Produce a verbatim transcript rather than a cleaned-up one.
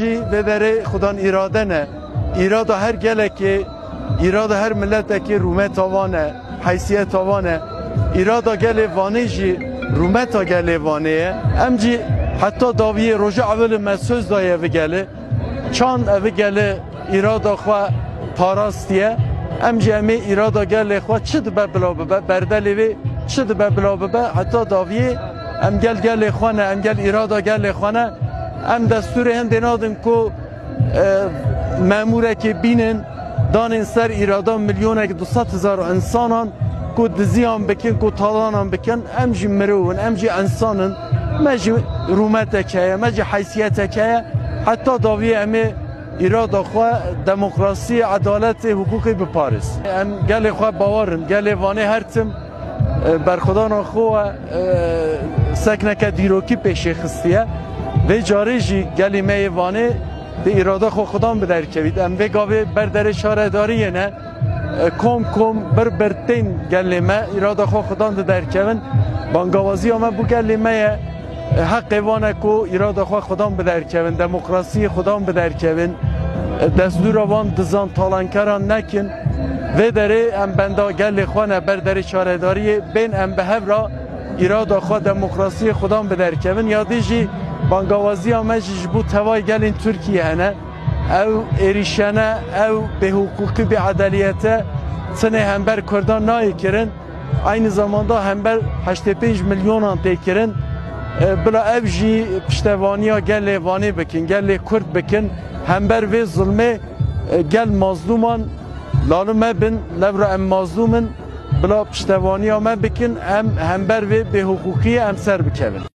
Jî vê derê xudan îrade ne. Îrada her gelekê, îrada her miletekê rûmeta wan e, heysiyeta wan e. Îrada gelê Vanê jî rûmeta gelê Vanê ye. Em jî heta dawiyê roja ewil me söz daye vi gelê. Çand evi gelê îrada xwe parastiye. Em jî em ê îrada gelê xwe çi dibe bila bibe, berdelê vê çi dibe bila bibe, heta dawiyê em gel gelê xwe ne, em gel îrada gelê xwe ne. Em destûrê hindê nadin ku, e, memûrekê bînin, danên ser îrada milyonek du sed hezar însanan ku diziyan bikin, ku talanan bikin. Em jî mirov in, em jî însan in. Me jî rûmetek heye, me jî heysiyetek heye. Heta dawiyê em ê îrada xwe demokrasiyê, edaletê, hiqûqê biparêz. Em gelê xwe bawer in, gelê Vanê her tim, e, berxwedana xwe, e, sekneke dîrokî pêşê xistiye. Vê carê jî gelê me yê Vanê bi îrada xwe xudan bi derkevît. Em vê gavê ber derê şaredariyê ne, e, kom kom, bir bir tên gelê me îrada xwe xudan di derkevin. Bangawaziya me bo gelê me ye. E, heqê wan e ku îrada xwe xudan bi derkevin, demokrasiyê xudan bi derkevin, e, destûra van dizan talankeran nekin. Vê derê em benda gelê xwe ne, ber derê şaredariyê bên, em bi hev re îrada xwe, demokrasiyê xudan bi derkevin. Ya dî jî bangawaziya me jî ji bo tevay gelên Tirkiyê hene. Ew êrîşene, ew bêhiqûqî, bêedeliyete tinê hember Kurdan nayê kirin. Aynı zamanda hember heştê pênc milyonan tê kirin. E, bila ev jî piştevaniya gelê Vanê bikin, gelê Kurd bikin. Hember vê zulmê, e, gel mazlûman li me bin, lewra em mazlûm in. Bila piştevaniya me bikin, em hember vê bêhiqûqiyê em ser bikevin.